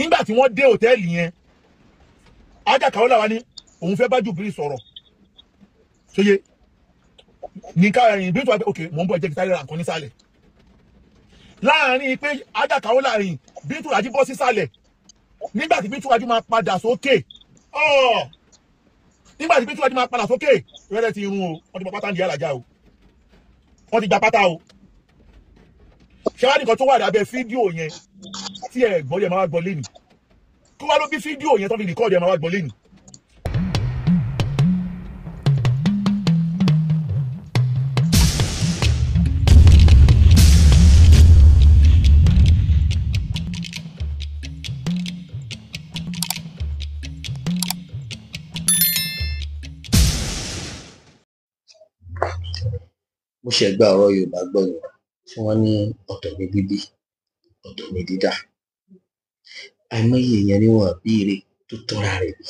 Nígbà tí wọ́n dé hòtẹ́ẹ̀lì yẹn, Alhaja Kaola wa ní òun fẹ́ bá Jubril sọ̀rọ̀. Ṣóyè ní ká ẹ̀yìn Bíntù wá pé ok mò ń bọ̀, jẹ́ kí sáré ra nǹkan nísàlẹ̀. Láàárín pé Alhaja Kaola rìn, Bíntù Raji bọ́ sísàlẹ̀. Nígbà tí Bíntù Raji máa padà sókè, nígbà tí Bíntù Raji máa padà sókè, rẹ́rẹ́ ti rún o, wọ́n ti gba pátá ní alájà o, wọ́n ti gba pátá o. Ṣé wàá nìkan tó wà lábẹ́ fídíò yẹn tí ẹ gbọ́ yẹn máa wá gbọ́ lẹ́nu? Kí wàá ló bí fídíò yẹn tó fi rìkọ́ọ̀dù yẹn máa wá gbọ́ lẹ́nu? Mo ṣe gba ọ̀rọ̀ Yorùbá gbọ́ ni tí wọ́n ní ọ̀tọ̀ ní bíbí, ọ̀tọ̀ ní dídá. Àìmọye èèyàn ni wọ́n bí ire tó túnra rẹ̀ bí.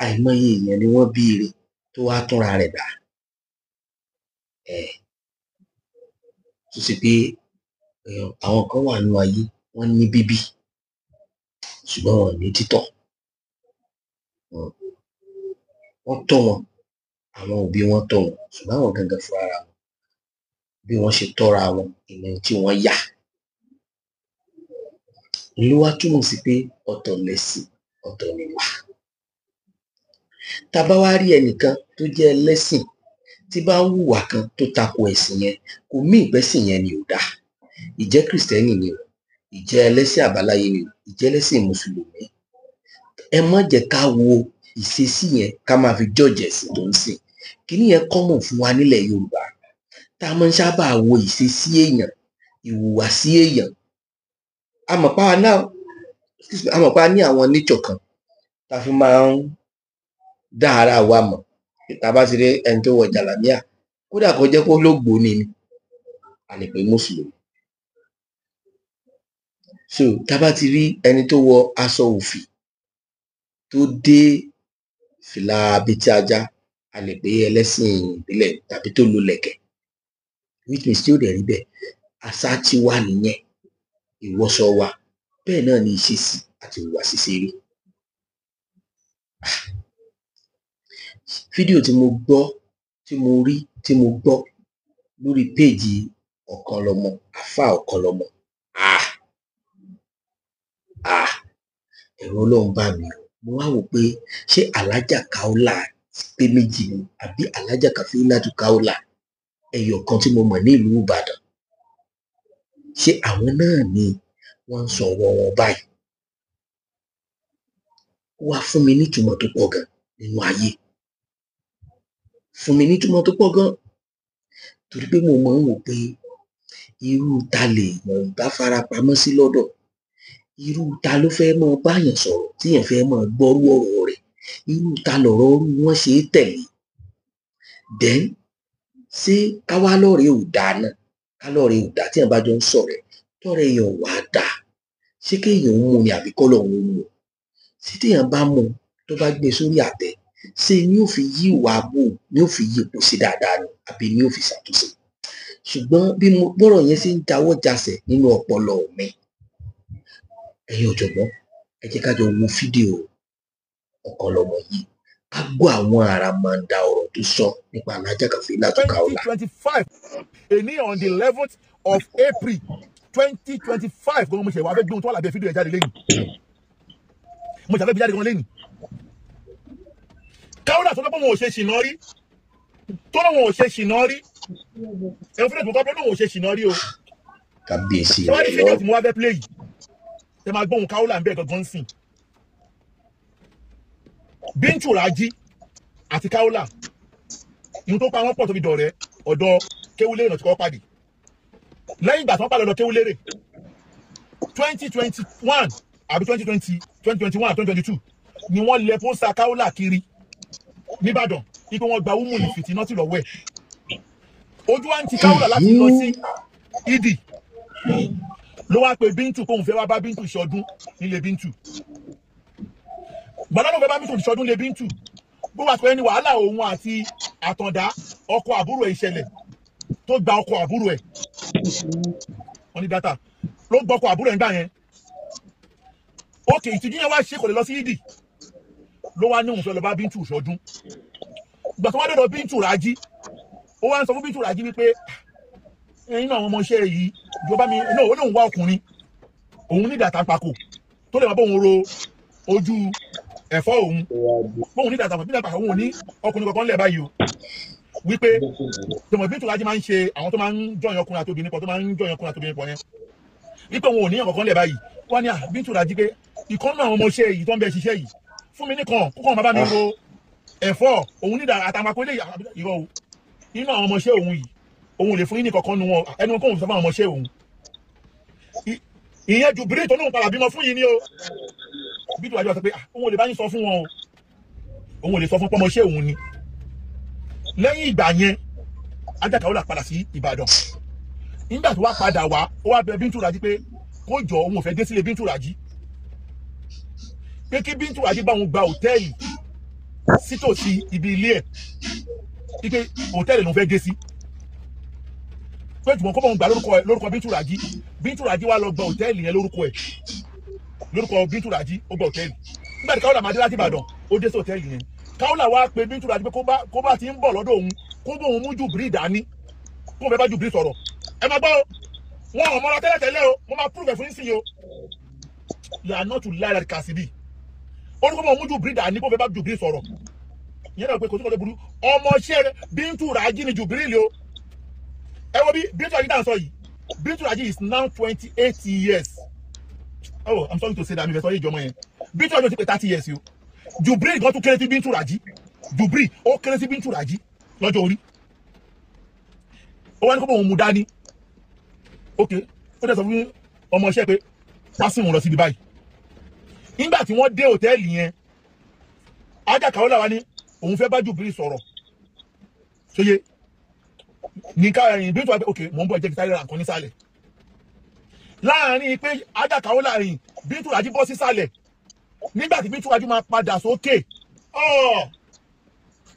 Àìmọye èèyàn ni wọ́n bí ire tó wá túnra rẹ̀ dá. Tó ṣe pé àwọn kan wà nínú ayé, wọ́n ní bíbí ṣùgbọ́n wọn ò ní títọ́. Wọ́n tọ́ wọn, àwọn òbí wọn tọ́ wọn, ṣùgbọ́n àwọn gangan fúnra ara wọn, bí wọ́n ṣe tọ́ra wọn, ìmọ̀ tí wọ́n yà. Ló wá túmọ̀ sí pé ọ̀tọ̀ lẹ̀sìn, ọ̀tọ̀ nìwà. Tá a bá wá rí ẹnìkan tó jẹ́ ẹlẹ́sìn tí bá ń hùwà kan tó tako ẹ̀sìn yẹn, kò mí ìpẹ́sìn yẹn ni ò dáa. Ìjẹ́ Kìrìsìtẹ́nì ni o, ìjẹ́ ẹlẹ́sìn àbáláyé ni o, ìjẹ́ ẹlẹ́sìn Mùsùlùmí. Ẹ má jẹ́ ká wo ìṣesí yẹn ká máa fi judge ẹ̀sìn tó ń sìn. Kíní yẹn common fún wa nílẹ̀ Yorùbá. Tá a máa ń sábà wo ìṣesí èèyàn, ìhùwàsí èèyàn. A mọ̀ pé àwa náà, a mọ̀ pé a ní àwọn nature kan tá a fi máa ń dá ara wa mọ̀. Tá a bá ti rí ẹni tó wọ jàlámíà, kódà kó jẹ́ pé olóògbóni ni, a lè pè é Mùsùlùmí. So tá a bá ti rí ẹni tó wọ aṣọ òfì tó dé fìlà abetí ajá, a lè pè é ẹlẹ́sìn ìbílẹ̀ tàbí tó lo lẹ̀kẹ̀. Which means tí ó dẹ̀ rí bẹ́ẹ̀, àṣà tiwa nìyẹn, ìwọṣọ wa. Bẹ́ẹ̀ náà ni ìṣesí àti ìhùwàsí ṣe rí. Fídíò tí mo gbọ́, tí mo rí, tí mo gbọ́ lórí péèjì Ọ̀kanlọ́mọ, Àfáà Ọ̀kanlọ́mọ. Ẹ̀rù Ọlọ́run bà mí o. Mo wá wò pé ṣé Alhaja Kaola pé méjì ni àbí Alhaja Kafilatu Kaola ẹyọ kan tí mo mọ̀ ní ìlú Ìbàdàn. Ṣé àwọn náà ni wọ́n ń sọ̀rọ̀ wọn báyìí? Ó wá fún mi nítumọ̀ tó pọ̀ gan nínú ayé. Fún mi nítumọ̀ tó pọ̀ gan. Torí pé mo máa ń wò pé irú ta lèèyàn bá farapamọ́ sí lọ́dọ̀. Irú ta ló fẹ́ máa báyàn sọ̀rọ̀ tíyàn fẹ́ máa gbọ́rú ọ̀rọ̀ rẹ̀. Irú ta lọ̀rọ̀ irú wọn ṣe é tẹ̀lé. Then ṣé ká wá lọ́rẹ̀ẹ́ ò dáa náà? Ká lọ́rẹ̀ẹ́ ò dáa tíyàn bá jọ ń ṣọ̀rẹ́. Tọ́rẹ̀ẹ́ èèyàn ò wá dáa. Ṣé kéèyàn ó mú ni àbí kọ́lọ́hun ó mú un? Ṣé téèyàn bá mú un tó bá gbé e sórí àtẹ, ṣé ni ó fi yí ìwà abú ni ó fi yí ipò sí dáadáa ni àbí ni ó fi ṣàtúnṣe? Ṣùgbọ́n bí mo bọ́rọ̀ yẹn ṣe ń jawọ́ jasẹ̀ nínú ọpọlọ mi, ẹ̀yin ọ̀jọ̀gbọ́n, ẹ jẹ́ ká jọ wo fídíò Ọ̀kanlọ́mọ yìí. Ká gbọ́ àwọn àràmàǹdà ọ̀rọ̀ tó sọ nípa Alhaja Kafilatu Kaola. 2025, èní on the 11th of April 2025, gan mo ṣe wá fẹ́ gbé ohun tó wà lábẹ́ fídíò yẹn jáde lẹ́yìn. Mo ṣe fẹ́ gbé jáde gan lẹ́yìn. Kaola tó lọ́pọ̀ wọn ò ṣe ṣìnà rí. Tó lọ́wọ́ ò ṣe ṣìnà rí. Ẹ̀rọ fídíò tí mo kọ́ pé lóun ò ṣe ṣìnà rí o. Kábíyèsí Ṣé wàá ní rẹ̀ fídíò lọ. tí mo wá fẹ́ play yìí? Ẹ máa gbóhùn Kaola ń bẹ̀ gangan sìn. Bíntù Raji àti Kaola, ìhun tó pa wọ́n pọ̀ tó fi dọ̀rẹ́ ọ̀dọ̀ Kéwúlérè náà ti kọ́ pàdé. Lẹ́yìn ìgbà tí wọ́n pàdé ọ̀dọ̀ Kéwúlérè, 2021 àbí 2020, 2021, 2022 ni wọ́n lẹ pósà Kaola kiri nìbàdàn ipò wọn gba umu ní fìtínà tí lọ́wọ́ ẹ̀. Ojú wa ń ti Kaola láti lọ sí Ìdì ló wá pe Bíntù kóun fẹ́ wá bá Bíntù ṣọdún nílé Bíntù. Gbọ́dọ̀ ló fẹ́ bá Bíntù ṣọdún nílé Bíntù. Gbogbo àsìkò yẹn ni wàhálà òun àti Àtàndá ọkọ àbúrò ẹ̀ ìṣẹ̀lẹ̀ tó gba ọkọ àbúrò ẹ̀. Wọ́n ní dátà ló gbọ́ ọkọ àbúrò ẹ̀ ńgbà yẹn. Ókè, ìtìjú yẹn wá ṣe kò lè lọ sí ìdì, ló wá ní òun fẹ́ lọ bá Bíntù ṣọdún. Ìgbà tó wá dọ̀dọ̀ Bíntù Rájí, ó wá ń sọ fún Bíntù Rájí wípé ẹ̀yin náà àwọn ọmọọṣẹ́ yìí ìjọba mi náà, ó lóun wá ọkùnrin òun ní ìdàtàpàkò tó lè máa bóun ro ojú ẹ̀fọ́ òun, bóun ní ìdàtàpàkò, òun ò ní ọkùnrin kankan lẹ̀ báyìí o. Wípé tọmọ Bíntù Rájí máa ń ṣe àwọn tó máa ń jọyàn ọkùnrin àti obìnrin pọ̀, tó máa ń jọyàn ọkùnrin àti obìnrin pọ̀ yẹn, wípé òun ò ní ọ̀kankan lẹ̀ báyìí. Wọ́n ní Bíntù Rájí pé ìkan náà àwọn ọmọọṣẹ́ yìí tó ń bẹ ṣiṣẹ́ yìí fún mi nìkan kókó máa bá mi ro ẹ̀fọ́ òun ní ìdàtàpàkò ilé ìrọ̀ o, nínú àwọn ọmọọṣẹ́ òun yìí òun ò lè fún yín ní kankan nu wọn, ẹnu wọn kóhun sọ fún àwọn ọmọọṣẹ́ òun. Ìyẹn Jubril tó lóun padà bímọ fún yìí ni o. Bíntù Rájí wá sọ pé òun ò lè bá yín sọ fún wọn o, òun ò lè sọ fún pọmọṣẹ́ òun ni. Lẹ́yìn ìgbà yẹn Ajá Kaola padà sí Ìbàdàn. Nígbà tó wá padà wá, ó wá bẹ̀ Bíntù Rájí pé kó jọ, òun ò fẹ́ dé sílé Bíntù Rájí, pé kí Bíntù Rájí bá òun gba hòtẹ́ẹ̀lì sítòsí ibi ilé ẹ̀, wípé hòtẹ́ẹ̀lì lòun fẹ́ dé sí, pé jùmọ̀ kó bá òun gbà lórúkọ Bíntù Rájí. Bíntù Rájí wá lọ gba hòtẹ́ẹ̀lì yẹn lórúkọ ẹ̀, lórúkọ Bíntù Rájí ó gba hòtẹ́ẹ̀lì. Nígbà tí Kaola máa dé láti Ìbàdàn, ó dé sí hòtẹ́ẹ̀lì yẹn. Kaola wá pe Bíntù Rájí pé kó bá ti ń bọ̀ lọ́dọ̀ òun, kó bó òun mú Jubril dání, kó fẹ́ bá Jubril sọ̀rọ̀. Ẹ máa gbọ́ o, wọn ò mọ́ra tẹ́lẹ̀tẹ́lẹ̀ o, mo máa prove ẹ̀ fún yín sí o. You are not to lie like Kasibi. Ó ní kó bá òun mú Jubril dání, kó fẹ́ bá Jubril sọ̀rọ̀. Ìyẹn náà pé kò sí kò tó burú, ọmọọṣẹ́ Bíntù Rájí ni Jubril o. Ẹ wo bí Bíntù Rájí tá à ń sọ yìí, Bíntù Rájí is now 28 years. Oh, I'm sorry to say that, mi fẹ́ sọ yé ìjọmọ yẹn. Bíntù Rájí ó ti pé 30 years o. Jubril gan tún kéré sí Bíntù Rájí. Jubril ó kéré sí Bíntù Rájí lọ́jọ́ orí. Ó wá ní kó bóun mú dání. Ok, ó dẹ̀ sọ fún ọmọọṣẹ́ pé wá sí òun lọ síbi báyìí. Nígbà tí wọ́n dé hòtẹ́ẹ̀lì yẹn, Ajá Kaola wá ní òun fẹ́ bá Jubril sọ̀rọ̀. Ṣóyè ní ká ẹ̀yìn Bíntù wá pé ok, mò ń bọ̀, jẹ́ kí sáré ra nǹkan nísàlẹ̀. Láàárín pé Ajá Kaola rìn, Bíntù Rájí bọ́ sísàlẹ̀. Nígbà tí Bíntù Rájí máa padà sókè,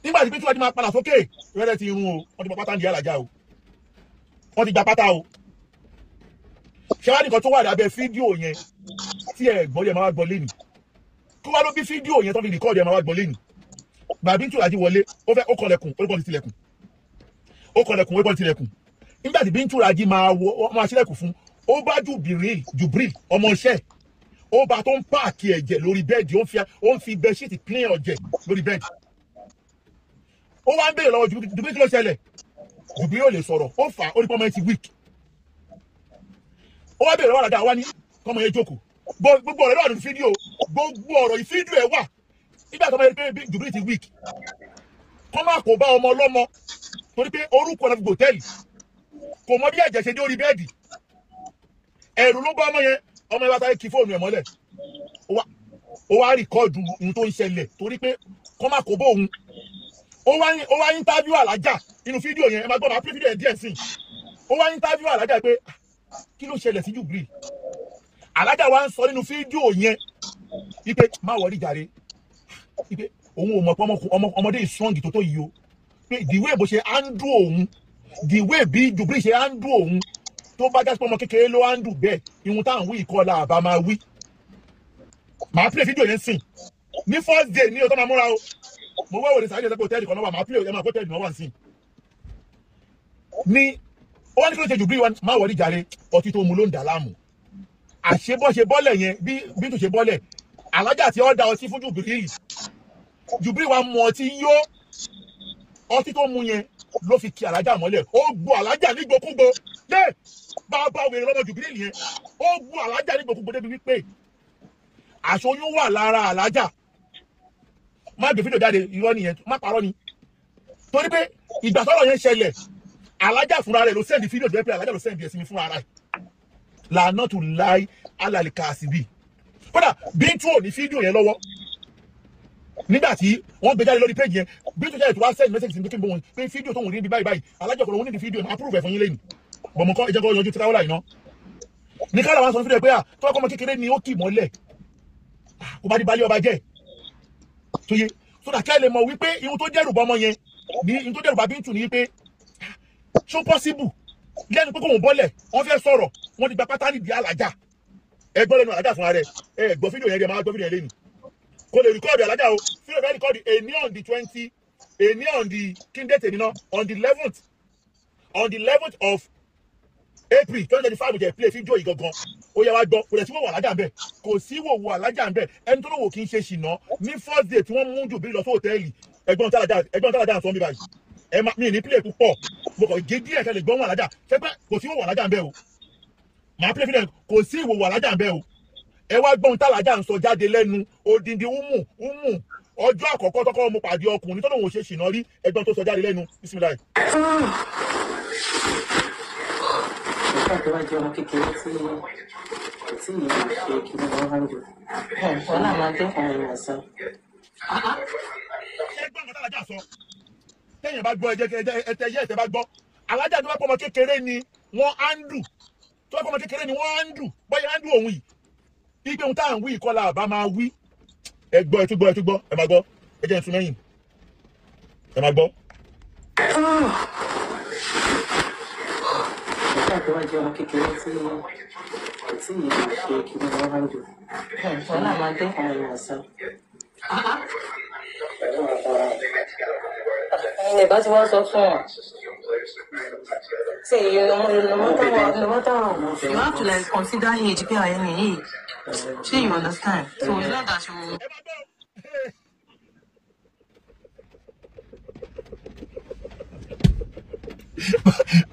nígbà tí Bíntù Rájí máa padà sókè, rẹ́rẹ́ ti rún o, wọ́n ti gba pátá ní alájà o, wọ́n ti gba pátá o. Ṣé wàá nìkan tó wà lábẹ́ fídíò yẹn tí ẹ gbọ́ yẹn máa wá gbọ́ lẹ́nìí? Kí wàá ló bí fídíò yẹn tó fi rìkọ́ọ̀dù yẹn máa wá gbọ́ lẹ́nìí? Bàbá Bíntù Rájí wọlé, ó fẹ́ ó kọlẹ̀kùn, ó kọ́ tilẹ̀kùn, ó kọlẹ̀kùn, ó kọ́ tilẹ̀kùn. Nígbà tí Bíntù Rájí máa wọ, máa ṣílẹ̀kùn fún, ó bá Jubril, Jubril ọmọọṣẹ́, ó bá tó ń páàkì ẹ̀jẹ̀ lórí bẹ́ẹ̀dì, ó ń fi bẹ́ṣíìtì clean ọ̀jẹ̀ lórí bẹ́ẹ̀dì. Ó wá ń béèrè lọ́wọ́ Jubril kí ló ṣẹlẹ̀. Jubril ò lè sọ̀rọ̀, ó fà á, ó ní pọ́nmọ́ ẹ ti weak. Ó wá béèrè lọ́wọ́ àdá, wá ní kọ́mọ yẹn jókòó. Gbogbo ọ̀rọ̀ ló wà nínú fídíò, gbogbo ọ̀rọ̀ ìfídíò ẹ̀ wà. Nígbà tó máa yẹ pé Jubril ti weak, kọ́ máa kó bá ọmọ ọlọ́mọ torí pé orúkọ náà fi gbòtẹ́ẹ̀lì, kò mọ bí ẹ̀jẹ̀ ṣe dé orí bẹ́ẹ̀dì. Ẹ̀rù ló bá ọmọ yẹn, ọmọ yẹn wá sáré kí fóònù ẹ̀ mọ́lẹ̀. Ó wá rìkọ́ọ̀dù ohun tó ń ṣẹlẹ̀ torí pé kọ́ máa kó bó òun. Ó wá íńtávíù alájà nínú fídíò yẹn, ẹ máa gbọ́, máa pín fídíò yẹn díẹ̀ sí i. Ó wá íńtávíù alájà pé kí ló ṣẹlẹ̀ sí Jubril. Alájà wa ń sọ nínú fídíò yẹn wípé má wọrí jàre, wípé òun ò mọ̀ pé ọmọdé yìí strong tó tó yìí o, pé the way bó ṣe handle òun, the way bí Jubril ṣe handle òun, tó bá jásí pé ọmọ kékeré ló handle bẹ́ẹ̀, ihun táwọn wí ìkọlà àbá máa wí. Màá play fídíò yẹn sìn ní first day ní o tó máa múra o. Mo wá wòlé sáré ẹsẹ̀ pé hòtẹ́ẹ̀lì kan náà wà, màá play ẹ̀ máa hòtẹ́ẹ̀lì náà wà sí. Ní ó wá ní kí ló ṣe Jubril, wa má wọrí jàre, ọtí tó mu ló ń dà láàmú. Àṣé bọ́ ṣe bọ́lẹ̀ yẹn, bí tó ṣe bọ́lẹ̀, alájà tí ó da ọtí fún Jubril, Jubril wa mu ọtí yó, ọtí tó mu yẹn ló fi kí alájà mọ́lẹ̀, ó gbọ́ alájà nígbòkúgbò lé bàbá wèrè lọ́mọ Jubril yẹn, ó gbọ́ alájà nígbòkúgbò débi wípé àṣọyún wà lára alájà. Má gbé fídíò jáde, irọ́ nìyẹn, má parọ́ ni. Torí pé ìgbà tọ́rọ̀ yẹn ṣẹlẹ̀, alájà fúnra rẹ̀ ló sẹ́ndì fídíò tó yẹ pé alájà ló sẹ́ndì ẹ̀sìn mi fúnra rẹ̀. Lànà tó láì alàlì kàásìbì. Kódà Bíntù ò ní fídíò yẹn lọ́wọ́. Nígbà tí wọ́n gbé jáde lórí péjì yẹn, Bíntù jáde tó wá send message sí mi kí n bọ̀ wọ́n pé fídíò tó ń rí níbi báyìí báyìí, alájà kọ̀ lóun ní fídíò yẹn, máa prove ẹ̀ fún yín lẹ́yìn. Bọ̀mọ̀ kọ́ ìjẹ́kọ̀ yanjú tíráwọ́lá yìí ná. Ní kára wa sọ fídíò pé à tó ọkọ̀ ọmọ kékeré ni ó kì mọ́lẹ̀, kó bá di balẹ̀ ọba jẹ́. Tóye sódà kẹ́ lè mọ̀ wípé ihun tó dẹ́rù bọ́ ọmọ yẹn ní ihun tó dẹ́rù bá Bíntù ni wípé ṣó possible lẹ́nu pé kóun bọ́lẹ̀, wọ́n fẹ́ sọ̀rọ̀, wọ́n ti gba pátá nídìí alájà. Ẹ gbọ́ lẹ́nu alájà fúnra rẹ̀. Ẹ gbọ́ fídíò yẹn rí, ẹ máa gbọ́ fídíò yẹn lẹ́nu. Kò lè record alájà o. Fídíò fẹ́ record èní on the 20, èní on the kíndé tèmi náà, on the 11th, on the 11th of April 2025 jẹ́ play fídíò yìí gangan. Ó yẹ wá gbọ́, kò lè sí wòwò alájà ń bẹ̀, kò sí wòwò alájà ń bẹ̀. Ẹni tó lówó kì í ṣe ṣìnà ní first day tí wọ́n mú Jubril lọ sí hòtẹ́ẹ̀lì. Ẹ̀gbọ́n tálájà ń sọ mí báyìí. Ẹ má mi ní play púpọ̀, mo kàn gé díẹ̀ kẹ́ lè gbọ́n wọn alájà. Ṣé pé kò sí wòwò alájà ń bẹ̀ o? Màá play fídíò, kò sí ìwòwò alájà ń bẹ̀ o. Ẹ wá gbọ́n tálájà ń sọ jáde lẹ́nu odindi umu umu ọjọ́ àkọ́kọ́ tọ́kọ́ mo pàdé ọkùnrin tó lóun ò ṣe ṣìnà rí. Ẹ̀gbọ́n tó sọ jáde lẹ́nu. Bismillah. Nígbà tó bá jẹ́ ọmọ kékeré tí tí ìyá ṣe kí ni wọ́n hàn jù. Wàhálà máa dé àwọn èèyàn sọ. Ṣé gbọ́n nǹkan tálájà sọ? Tẹ́yìn bá gbọ́, ẹjẹ́ ẹtẹ yẹ́ ẹ̀tẹ́ bá gbọ́. Alájà tó bá pọ̀ ọmọ kékeré ni wọ́n á ń dù. Tó bá pọ̀ ọmọ kékeré ni wọ́n á ń dù. Bọ́yá á ń dù òun yìí. Igbe ohun tá à ń wí ìkọlà àbá máa wí. Ẹ gbọ́, ẹ tún gbọ́, ẹ tún gbọ́, ẹ máa gbọ́. Ẹ jẹ́ n sún mẹ́yìn. Ẹ máa gbọ́. Nígbà tó bá jẹ́ ọmọ kékeré tí tí ìyá ṣe kí ni wọ́n hàn jù. Wàhálà máa dé àwọn èèyàn sọ. Ẹ bá ti wá sọ fún ọ. Say you no, no matter what, no matter how, you have to like consider age pé àyẹ̀ nìyí. Ṣé you understand? So it's not that you. Ẹ máa gbọ́.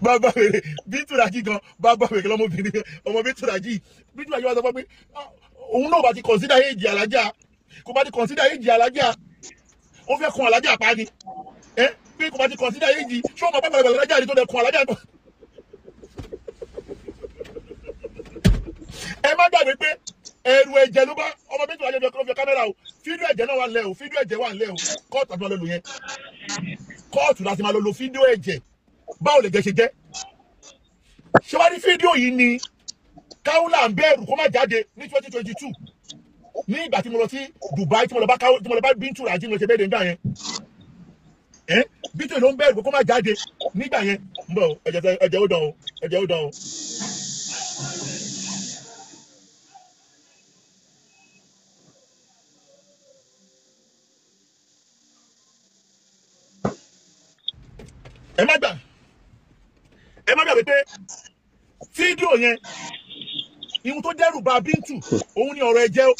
Bàbá wèrè Bíntúrajì gan, bàbá wèrè lọmọbìnrin ọmọ Bíntúrajì. Bíntúrajì wá sọ fún mi òun náà bá ti consider age alájà, kò bá ti consider age alájà, ó fẹ́ kun alájà pa ni. Ẹ bí kò bá ti consider age, ṣé o mọ̀ pé bàbá alájà ni tó dẹ̀ kun alájà pa. Ẹ má gbàgbé pé ẹrù ẹ̀jẹ̀ ló bá ọmọ Bíntúrajì fi kámẹ́rà o. Fídíò ẹ̀jẹ̀ náà wà ńlẹ̀ o, fídíò ẹ̀jẹ̀ wà ńlẹ̀ o. Kóòtù àti máa lọ lò yẹn, kóòtù láti máa lọ lo fídíò ẹ̀jẹ̀. Báwo lè jẹ́ ṣe jẹ́? Ṣé wàá ní fídíò yìí ni Kaola ń bẹ̀rù kó má jáde ní 2022 ní ìgbà tí mo lọ sí Dubai, tí mo lọ bá Kaola, tí mo lọ bá Bíntúrajì, mo lọ ṣe bẹ́ẹ̀ dé nígbà yẹn. Ẹ Bíntú ló ń bẹ̀rù kó má jáde nígbà yẹn. Ń bọ̀ ẹ̀jẹ̀ ó dán o, ẹ̀jẹ̀ ó dán o. Ẹ má gbà, ẹ má gbàgbé pé fídíò yẹn, ihun tó dẹ́rù bà Bíntù òun ni ọ̀rọ̀ ẹ̀jẹ̀ o.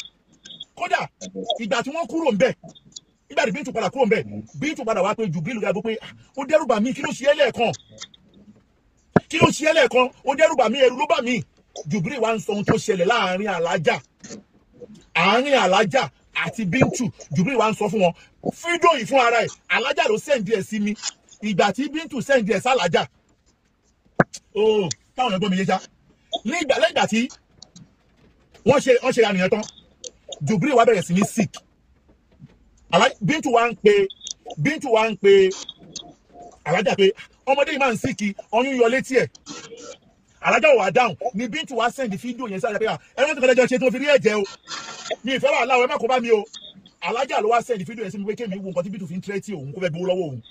Kódà ìgbà tí wọ́n kúrò ńbẹ̀, nígbà tí Bíntù padà kúrò ńbẹ̀, Bíntù padà wá pé Jubril gbàgbọ́ pé ó dẹ́rù bà mí, kí ló ṣe é lẹ́ẹ̀kan, kí ló ṣe é lẹ́ẹ̀kan, ó dẹ́rù bà mí, ẹ̀rù ló bà mí. Jubril wá ń sọ ohun tó ṣẹlẹ̀ láàrin alájà, àárín alájà àti Bíntù. Jubril wá ń sọ fún wọn fídíò yìí fún ara ẹ̀, alájà ló send ẹ̀ sí mi. Ìgbà tí Bíntù send ẹ̀ sálájà, ooo táwọn ẹ̀gbọ́n mi yé já. Nígbà lẹ́gbà tí wọ́n ṣe àníyàn tán, Jubril wá bẹ̀rẹ̀ sí ní sick. Bíntù wá ń pe, Bíntù wá ń pe alájà pé ọmọdé yìí máa ń sick, ọyún yọ létí ẹ̀. Alájà wà dáhùn ni Bíntù wá send fídíò yẹn sálájà pé ẹ wọ́n ti kọ́ lẹ́jọ́ ṣe tí mo fi rí ẹ̀jẹ̀ o, mi ìfẹ́ wà láwọ̀, ẹ má kó bá mi o. Alájà ló wá send fídíò yẹn sí mi pé kémi wo nǹkan tí Bíntù fi ń tírẹ́tì òun, kó fẹ́ gbowó lọ́wọ́ òun.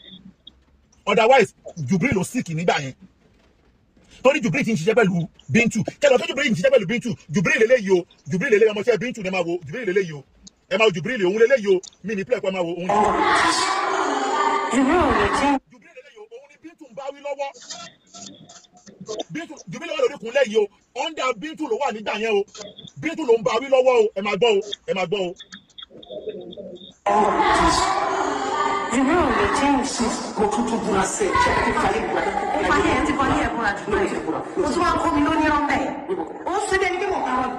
Otherwise Jubril ló sick nígbà yẹn, torí Jubril ti ń ṣiṣẹ́ pẹ̀lú Bíntù. Kẹlọ tó Jubril ń ṣiṣẹ́ pẹ̀lú Bíntù, Jubril lélẹ́yìí o, Jubril lélẹ́yìí ọmọọṣẹ́ Bíntù ni ẹ máa wo. Jubril lélẹ́yìí o, ẹ máa wo Jubril òun lélẹ́yìí o, mi ní pílẹ̀ pẹ́ máa wo òun. Jubril ò lè jẹ́. Jubril lélẹ́yìí o, òun ni Bíntù ń bá wí lọ́wọ́. Bíntù, Jubril wà lórí kúnlẹ̀ yìí o, under Bíntù ló wà nígbà yẹn o, Bíntù ló ń bá wí lọ́wọ́ o. Ẹ máa gbọ́ o, ẹ máa gbọ́ o. Jubril ò lè change. Mo tún tún búra sí ẹ, ṣé kí n falẹ̀ búra? Ó falẹ̀ ẹ̀ ti falẹ̀ ẹ̀ búra jù báyìí. O tún wá kọ́ mi lóní ọ̀bẹ. Ó ń ṣe bí ẹni pé mo parọ́ ni.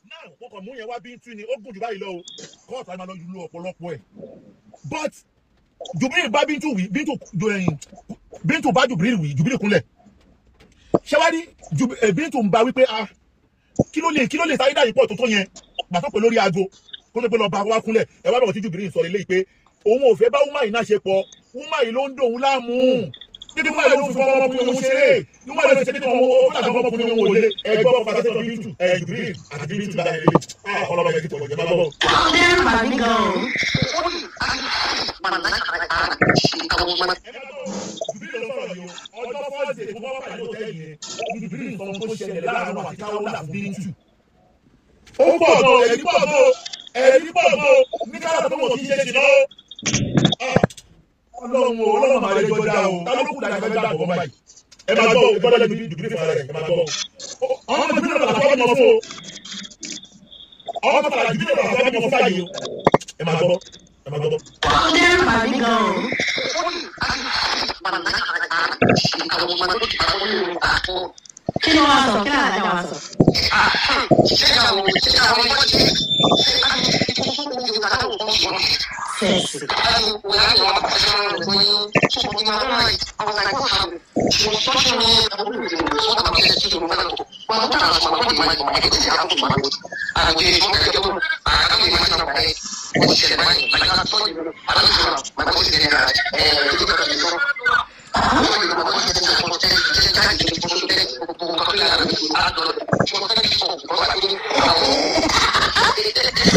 Náà wọn kàn mú yẹn wá Bíntù ni ó gùn jù báyìí lọ o, kóòtù àti máa lọ lu ọ̀pọ̀lọpọ̀ ẹ̀. But Jubril bá Bíntù wí, Bíntù bá Jubril wí, Jubril kúnlẹ̀. Ṣé wá rí Bíntù ń bá wí pé ah kí ló lè sáré dàyí pọ̀ tó tó yẹn, gbà tó pé lórí aago kó tó pé lọ bá wá kúnlẹ̀. Ẹ wá bẹ̀rẹ̀ tí Jubril sọ lélẹ́yìí pé òun ò fẹ́ bá wúmà yìí náà ṣe pọ̀, wúmà yìí ló ń dòun láàmú, títí wúmà yìí ló ń fún ọmọkùnrin òun ṣeré, wúmà yìí ló ṣe títí ọmọ ọmọkùnrin òun ò lé. Ẹgbọ́ padà sẹ́tọ̀ Bíntù ẹ̀ Jubril àti Bíntù bá yẹn lé ọlọ́mọ ẹ̀ ti pọ̀ jẹ́ bá bọ̀. Ó dẹ́rù bà mí gan-an. Jubril ló sọ̀rọ̀ yìí o, ọjọ́ fọ́ọ̀sì tí wọ́n pàdé òtẹ́ẹ̀lì yẹn ni Jubril sọ ohun tó ṣẹlẹ̀ láàárọ̀ àti Kaola fún Bíntù. Ó pọ̀ gan, ẹ̀rí pọ̀ gan, ẹ̀rí pọ̀ gan ní kára tó wọ̀ kí n ṣe ṣìnà o. Ọlọ́run o, Ọlọ́run máa lè jọ dá o. Ta ló kù dáa fẹ́ dá bọ̀ báyìí? Ẹ máa gbọ́ o, ìgbọ́dọ̀ lẹ́nu dùbí fún ara rẹ̀, ẹ máa gbọ́ o. Àwọn ọmọ ìbílẹ̀ bàtà fẹ́ mọ fún o. Àwọn ọmọ ìbílẹ̀ bàtà fẹ́ mọ fún báyìí o. Ẹ máa gbọ́, ẹ máa gbọ́. Ó dẹ́rù bà mí gan o. Kí ló wá sọ? Kí làlájà wá sọ? Sẹ́ẹ̀sì.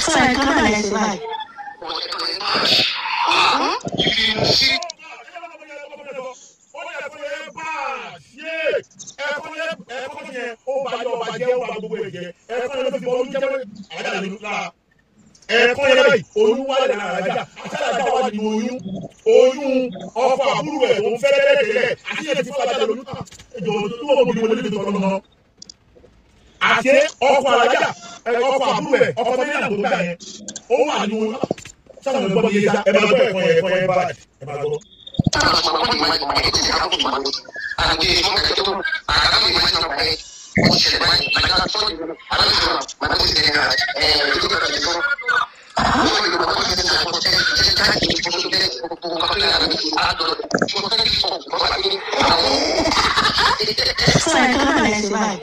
Sọ ẹ̀kan náà lẹ ṣe báyìí. Ẹ̀kọ́ yẹn báyìí oyún wà lẹ́nu àlájá àti àlájá wà nínú oyún oyún ọkọ àbúrò ẹ̀ tó ń fẹ́ tẹ́lẹ̀ tẹ́lẹ̀ àti ẹ̀ ti fún alájà lóyún ẹjọ́ tó wọ́n bí wọlé tó tọ́ lọ́nà. Àti ọkọ àlájá ọkọ àbúrò ẹ̀ ọkọ mẹ́rin tó gbà yẹn ó wà nínú oyún sábà ló gbọ́ bí yẹn já ẹ máa gbọ́ ẹ̀kọ́ yẹn ẹ̀kọ́ yẹn báyìí ẹ máa gbọ́. Sọ ẹ̀kan náà lẹ ṣe báyìí.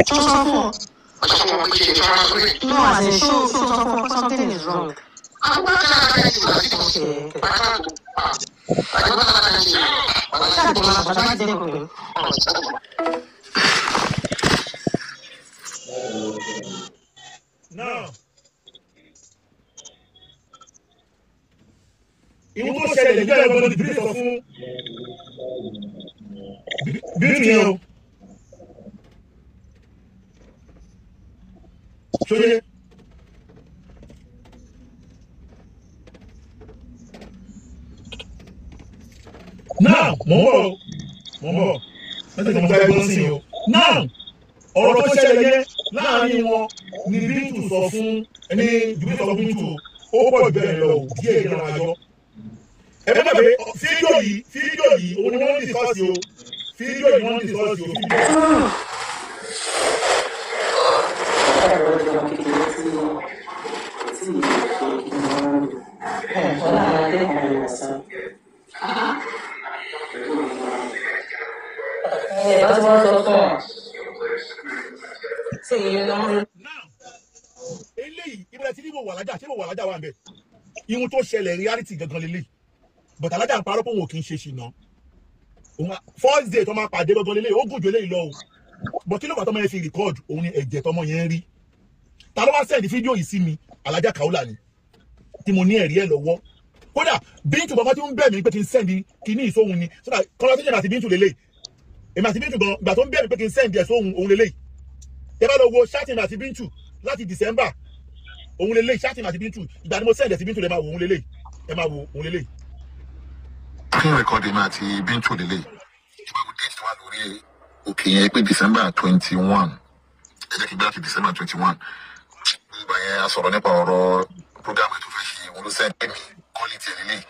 Ṣó sọ fún ọ? No, as in ṣó sọ fún ọ pé something is wrong. Okay, okay. Ṣáà tó máa bàtà má jẹ́ kò pé. Now, ìwọ tó ṣẹlẹ̀ nígbà yẹn gbọ́dọ̀ dìbìrì sọ fún bíríkì yẹn o. Ṣóyé. Now, mò ń bọ̀ o, mò ń bọ̀, mẹ́tẹ̀ẹ̀tẹ̀ mo fẹ́ gbọ́n sí i o. Now, ọ̀rọ̀ tó ṣẹlẹ̀ yẹn láàrin wọn ni Bíntù sọ fún ní Jùbí sọ fún Bíntù ó pọ̀ jù bẹ́ẹ̀ lọ o, díẹ̀ díẹ̀ máa yọ. Ẹ bá gbàgbé fídíò yìí òun ni wọ́n ń discuss o, fídíò yìí wọ́n ń discuss o, fídíò. Now, eléyìí ibùdó tí mo wà lájà ṣé mo wà lájà wà ń bẹ ihun tó ṣẹlẹ̀ reality gangan lélẹ̀ but alájà ń parọ́ pé òun ò kì í ṣe ṣìnà òun first day tó máa pàdé gangan lélẹ̀ ó gùn ju eléyìí lọ o but kí ló fà tọmọ yẹn fi record òun ni ẹ̀jẹ̀ tọmọ yẹn rí. Ta ló wá send fídíò yìí sí mi? Alájà Kaola ni tí mo ní ẹ̀rí ẹ̀ lọ́wọ́. Kódà Bíntù kankan tí ń bẹ̀ mí pé kí n send kíní ìsóhun ni so that conversation àti Bíntù lélẹ̀ èmi àti Bíntù gan ìgbà tó ń bẹ̀ mí pé kí n send ẹ̀ sóhun òun lélẹ̀. Tẹ́ bá lọ wo chatting àti Bíntù láti December òun lélẹ̀ chatting àti Bíntù ìgbà ni mo send ẹ̀ sí Bíntù lè máa wo òun lélẹ̀ ẹ máa wo òun lélẹ̀. Screen recording àti Bíntù lélẹ̀ ìbáwo date tó wà lórí òkè yẹn pé December 21 ẹ jẹ́ kí n gbé láti December 21 gbogbo yẹn a sọ̀rọ̀ nípa ọ̀rọ̀ program tó fẹ́ ṣe òun ló send mi quality ẹ̀ lélẹ̀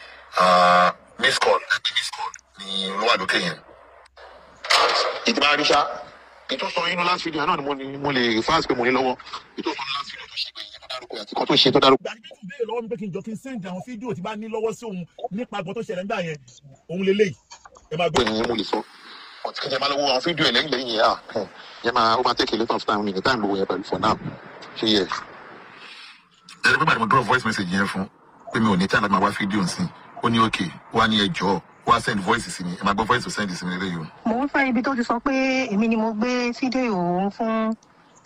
miss call ẹgbẹ́ miss call ni ló wà lókè yẹn. Ìtìbá ríṣà ètò sọ inú last video náà ni mo lè fast pé mo ní lọ́wọ́ ètò sọ inú last video tó ṣe pé ìyẹn tó dárúkọ àti kan tó ṣe tó dárúkọ. Ìgbà tí Bíntù béèrè lọ́wọ́ mi pé kí n jọ kí n send àwọn fídíò tí bá ní lọ́wọ́ sí òun nípa àgbọn tó ṣẹlẹ̀ nígbà yẹn òun lélẹ̀ ẹ máa gbọ́. Ìyẹn mo lè sọ But kí n máa lọ wo àwọn fídíò ẹ̀ lẹ́yìn lẹ́yìn yẹn, ah, yẹn máa ó máa take a lot of time, mi ní time gbogbo yẹn pẹ̀lú for now. Ṣé yẹ? Ẹ rí pé bàtí mo drop voice message yẹn fún pé mi ò ní time láti máa wá fídíò nsìn, ó ní okay, wá ní ẹjọ́, wá send voice sí mi, ẹ máa gbọ́ voice tó send sí mi lélẹ́yìí o. Mò ń fẹ́ ibi tó ti sọ pé èmi ni mo gbé fídíò òun fún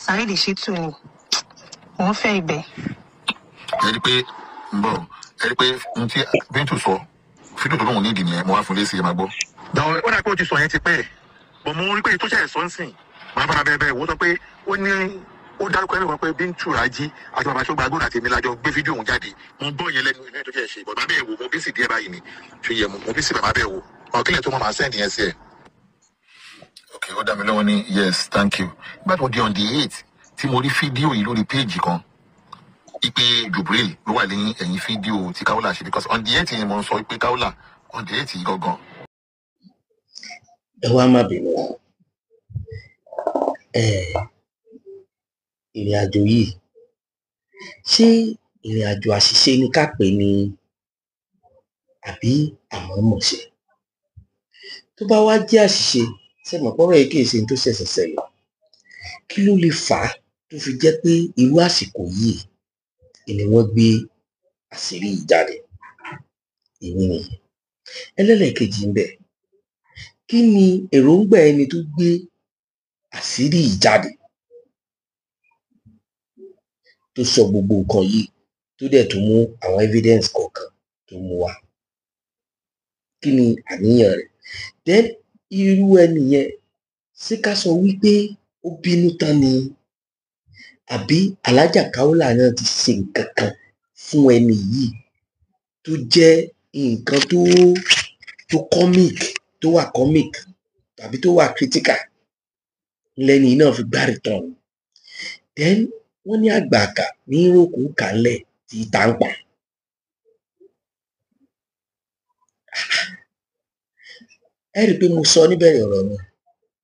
Saheed Shittu ni mò ń fẹ́ ibẹ̀. Ẹ rí pé ń bọ̀, ẹ rí pé n tí Bíntù sọ, fídíò tó lóun nídìí nìyẹn, mo wá fún lésì, ẹ máa gbọ́. Ó dà pé o ti sọ yẹn ti pẹ́, bọ̀ mo rí pé tó ṣe ẹ̀sọ́ ń sìn máa bára bẹ́ẹ̀ bẹ́ẹ̀ wò ó sọ pé ó ní ó dárúkọ ẹ̀mí kan pé Bíntù Rájí àti bàbá Ṣọ́gbà Agbóhùn àti èmi lájọ gbé fídíò òun jáde. Mo gbọ́ yẹn lẹ́nu ìlú tó ṣe ṣe, bọ̀ bàbá bẹ́ẹ̀ wò, mo bí sì díẹ̀ báyìí ni ṣe yẹ, mo bí sì bàbá bẹ́ẹ̀ wò ọ̀ kílẹ̀ tó mọ̀ máa send yẹn sí ẹ̀. Ok, ó dá mi lọ́wọ́ ní yes, thank you. Nígbà tó di on the 8 tí mo rí fídíò yìí lórí péèjì kan ipe Jubril ló wà lẹ́yìn ẹ̀yìn fídíò tí Kaola ṣe, because on the 8 yẹn mo ń sọ pé Kaola on the 8 yìí gangan. Ẹ wá má bínú, ìrìn àjò yìí, ṣé ìrìn àjò àṣìṣe ni ká pè é ni àbí àmọ̀ọ́mọ̀ṣe? Tó bá wá jẹ́ àṣìṣe, ṣé mọ̀ pọ́rọ̀ yìí kìí ṣe ohun tó ṣẹ̀ṣẹ̀ ṣẹlẹ̀? Kí ló lè fà á tó fi jẹ́ pé irú àsìkò yìí ni wọ́n gbé àṣírí yìí jáde? Èmi nìyẹn. Ẹlẹ́lẹ̀kejì ńbẹ̀, kí ni èròńgbà ẹni tó gbé àṣírí yìí jáde, tó sọ gbogbo nǹkan yìí, tó dẹ̀ tún mú àwọn evidence kọ̀ọ̀kan tó mú wá? Kí ni àníyàn rẹ̀? Then irú ẹni yẹn, ṣé ká sọ wípé ó bínú tán ni, àbí Alhaja Kaola náà ti ṣe nǹkan kan fún ẹni yìí tó jẹ́ nǹkan tó comic, tó wà comic tàbí tó wà critical lẹ́ni náà fi gbá return? Then wọ́n ní àgbà àkà ní ròkú kàálẹ̀ tí tá ń pa. Ẹ rí i pé mo sọ níbẹ̀rẹ̀ ọ̀rọ̀ mi,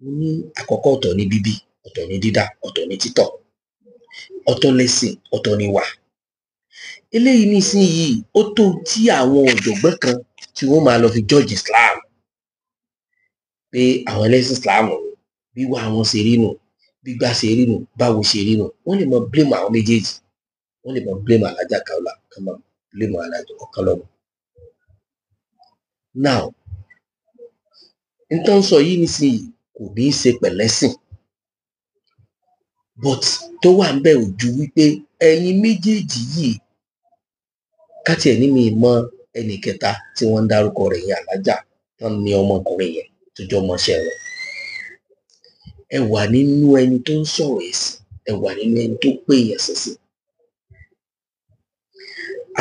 mo ní àkọ́kọ́ ọ̀tọ̀ ní bíbí, ọ̀tọ̀ ní dídá, ọ̀tọ̀ ní títọ̀, ọ̀tọ̀ lẹ̀sìn, ọ̀tọ̀ níwà. Eléyìí nísìnyìí ó tó tí àwọn ọ̀jọ̀gbọ́n kan tí wọ́n máa lọ fi judge Islam pé àwọn ẹlẹ́sìn Islam wíwá wọn ṣe rí nù, gbígbá ṣe rí nù, báwo ṣe rí nù. Wọ́n lè mọ blame àwọn méjèèjì, wọ́n lè mọ blame Alhaja Kaola, kán mọ blame Alhaja Ọ̀kánlọ́mọ. Now, n tán sọ yìí nísìnyìí kò ní í ṣe pẹ̀lẹ́sìn, but tó wà ńbẹ̀ ò ju wípé ẹ̀yin méjèèjì yìí, ká tiẹ̀ ní mi mọ ẹnì kẹta tí wọ́n ń dárúkọ rẹ̀ yẹn, Alhaja tán ní ọmọkùnrin yẹn tó jọ ọmọọṣẹ́ wọn. Ẹ wà nínú ẹni tó ń sọ̀rọ̀ ẹ̀sìn, ẹ wà nínú ẹni tó pè èèyàn sẹ́sìn.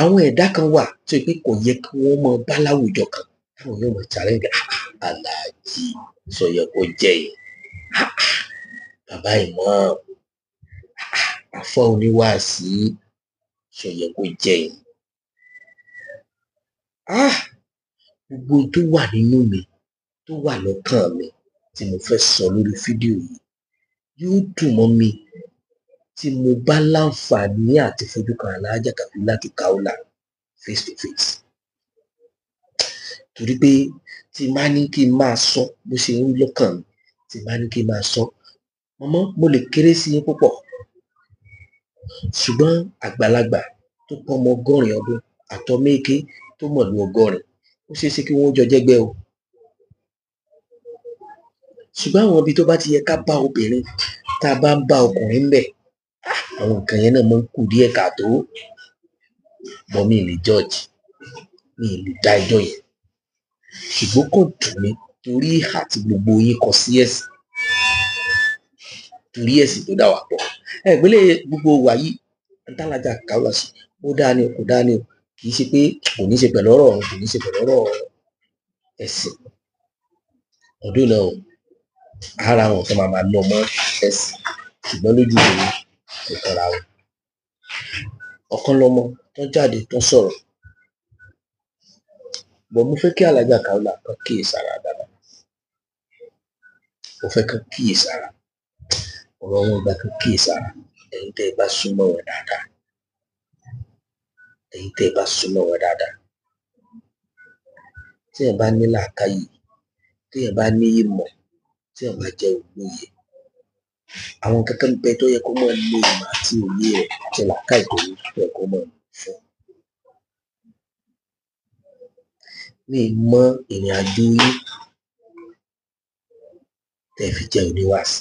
Àwọn ẹ̀dá kan wà tó ṣe pé kò yẹ kí wọ́n máa bá láwùjọ kan táwọn yóò máa challenge, Alhaji sọ yẹ kó jẹ́ yìí, bàbá imam, àfọ́ oníwàásí sọ yẹ kó jẹ́ yìí. Gbogbo ohun tó wà nínú mi, tó wà lọ́kàn mi tí mo fẹ́ sọ lórí fídíò yìí yóò dùn mọ́ mi tí mo bá láǹfààní àti fojú kan Alhaja Kafilatu Kaola face to face. Torí pé tí n bá ní kí n máa sọ bó ṣe ń rí lọ́kàn mi, tí n bá ní kí n máa sọ, mọ̀mọ́ mo lè kéré sí yín púpọ̀, ṣùgbọ́n àgbàlagbà tó pọ́ ọmọ 80 ọdún àtọmọ èké tó mọ̀lú 80, ó ṣeé ṣe kí wọ́n jọ jẹ́gbẹ́ o. Ṣùgbọ́n àwọn ibi tó bá ti yẹ ká bá obìnrin, tá a bá ń bá ọkùnrin ńbẹ̀, àwọn nǹkan yẹn náà máa ń kù díẹ̀ káàtó. But mi ì lè judge, mi ì lè dá ẹjọ́ yẹn, ṣùgbọ́n kò dùn mí torí ìhà tí gbogbo yín kọ sí ẹ̀sìn, torí ẹ̀sìn tó dà wá pọ̀. Ẹ gbélé gbogbo wa yìí, n t'Alhaja Kaola ṣe, ó dáa ni o, kò dáa ni o, kì í ṣe pé kò ní ṣe pẹ̀lú ọ̀rọ̀ ọ̀run, kò ní ṣe pẹ̀lú ọ̀rọ̀ ẹ̀sìn. Ọdún náà o, ara àwọn kan máa máa lọ mọ́ ẹ̀sìn, ṣùgbọ́n lójú tèmi kò kanra wọn. Ọ̀kánlọ́mọ tó jáde tó sọ̀rọ̀, bọ̀ mo fẹ́ kí Alhaja Kaola kan kíyèsára dáadáa. Mo fẹ́ kán kíyèsára, ọ̀rọ̀ wọn gba kán kíyèsára. Ẹ̀yin tẹ́ ẹ bá súnmọ́ wọn dáadáa, ẹ̀yin tẹ́ ẹ bá súnmọ́ wọn dáadáa, tí ẹ bá ní làákàyè, tí ẹ bá ní ìmọ̀ Tí èèyàn bá jẹ́ olóye, àwọn nǹkan kan ń bẹ tó yẹ kó máa lo ìmọ̀ àti òye rẹ̀ àti làákàyè tó ní tó yẹ kó máa lò fún. Mi ì mọ ìrìn àjò yín tẹ́ ẹ fi jẹ́ oníwàásí.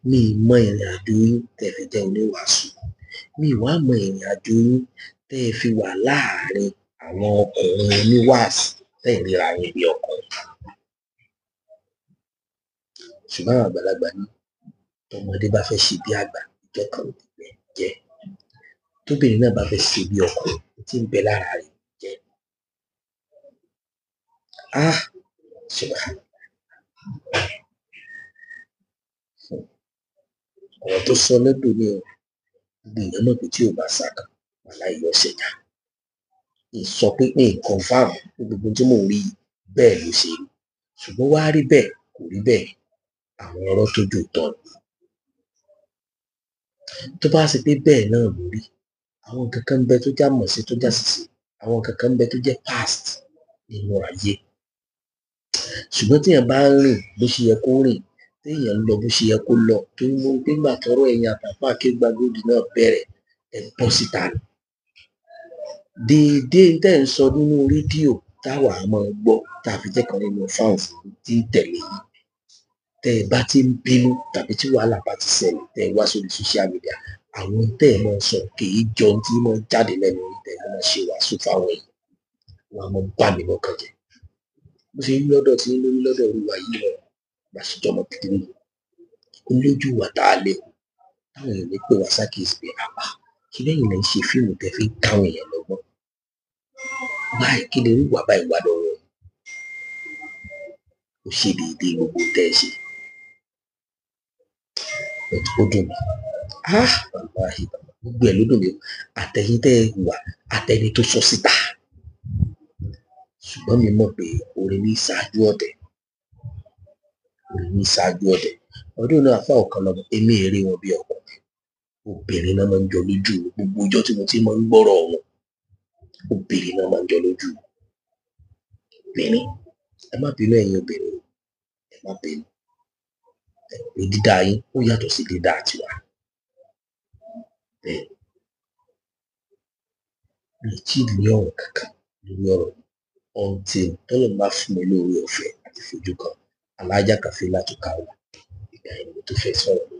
Mi ì mọ ìrìn àjò yín tẹ́ ẹ fi jẹ́ oníwàásù. Mi ì wá mọ ìrìn àjò yín tẹ́ ẹ fi wà láàrin àwọn ọkùnrin oníwàásí tẹ́ ẹ̀ ríra yín bí ọkùnrin. Ṣùgbọ́n àwọn àgbàlagbà ní tọmọdé bá fẹ́ ṣe bí àgbà, ijọ́ kan ò ní pẹ́ jẹ́. Tóbìnrin náà bá fẹ́ ṣe bí ọkùnrin, ohun tí ń bẹ lára rẹ̀ ò ní jẹ́. Ah! Subhanallah. Ọ̀rọ̀ tó sọ lọ́dọ̀ ni o, gbogbo èèyàn mọ̀ pé tí ò bá sákan, wàláhì yóò ṣẹja. N sọ pé n confirm pé gbogbo ohun tí mò ń rí yìí bẹ́ẹ̀ ló ṣe rí. Ṣùgbọ́n wá rí bẹ́ẹ̀, kò rí bẹ́ẹ̀, àwọn ọ̀rọ̀ tó jò tọ́ ni. Tó bá ṣe pé bẹ́ẹ̀ náà ló rí, àwọn nǹkan kan ń bẹ tó já mọ̀ sí tó já ṣìṣe, àwọn nǹkan kan ń bẹ tó jẹ́ past nínú ayé. Ṣùgbọ́n téèyàn bá ń rìn bó ṣe yẹ kó rìn, téèyàn ń lọ bó ṣe yẹ kó lọ, torí mo rí pé ńgbà tọ́rọ̀ ẹ̀yin àtàfáà Akéwùgbàgold náà bẹ̀rẹ̀, ẹ bọ́ síta ni. Déédéé n tẹ́ ẹ̀ ń sọ nínú rédíò táwa á máa gbọ́ tá a fi jẹ́ kan nínú fans tí ń tẹ̀lé yín. Tẹ́ ẹ bá ti ń bínú tàbí tí wàhálà bá ti ṣẹlẹ̀ tẹ́ ẹ wá sórí social media, àwọn tẹ́ ẹ máa ń sọ kì í jọ ohun tí máa ń jáde lẹ́nu yín tẹ́ ẹ máa ṣe wàásù fáwọn èèyàn. Wọ́n á máa bà mí lọ́kàn jẹ́. Bó ṣe rí lọ́dọ̀ tiyín ló rí lọ́dọ̀ irú wa yìí náà, bá ṣe jọmọ kékeré yìí. Ó lójú ìwà tá a lè hù táwọn èèyàn ò ní pè wá sákìyèsí pé àà ṣe bẹ́yìn lẹ̀ ń ṣe fíìmù tẹ́ fi ń káwọn èèyàn lọ́gbọ́n. Báyìí kí lẹ rí ìwà báyìí wá lọ́wọ́ yín? Ó ṣe déédéé gbogbo ohun tẹ́ ẹ ṣe. But ó dùn mí. Ah! Wàláhì gbogbo ẹ̀ ló dùn mí o. Àtẹ̀yin tẹ́ ẹ hùwà, àtẹni tó sọ síta. Ṣùgbọ́n mi mọ̀ pé orin ní ṣáájú ọ̀tẹ̀. Orin ní ṣáájú ọ̀tẹ̀. Ọdún náà àfáà Ọ̀kànlọ́mọ, èmi è rí wọn bí ọkùnrin. Obìnrin náà máa ń jọ lójú mi. Gbogbo ọjọ́ tí mo ti máa ń gbọ́rọ̀ wọn, obìnrin náà máa ń jọ lójú mi. Obìnrin. Ẹ má bínú ẹ̀yin obìnrin o. Ẹ má bínú. Ẹ pé dídá yín ó yàtọ̀ sí dídá tiwa. Bẹ́ẹ̀ ni. Mi ò tíì ní ọ̀rọ̀ kankan lórí ọ̀rọ̀ yìí until tọ́lọ́run bá fún mi lóore ọ̀fẹ́ àti fojú kan Alhaja Kafilatu Kaola. Ìgbà yẹn ni mo tó fẹ́ sọ̀rọ̀ lórí.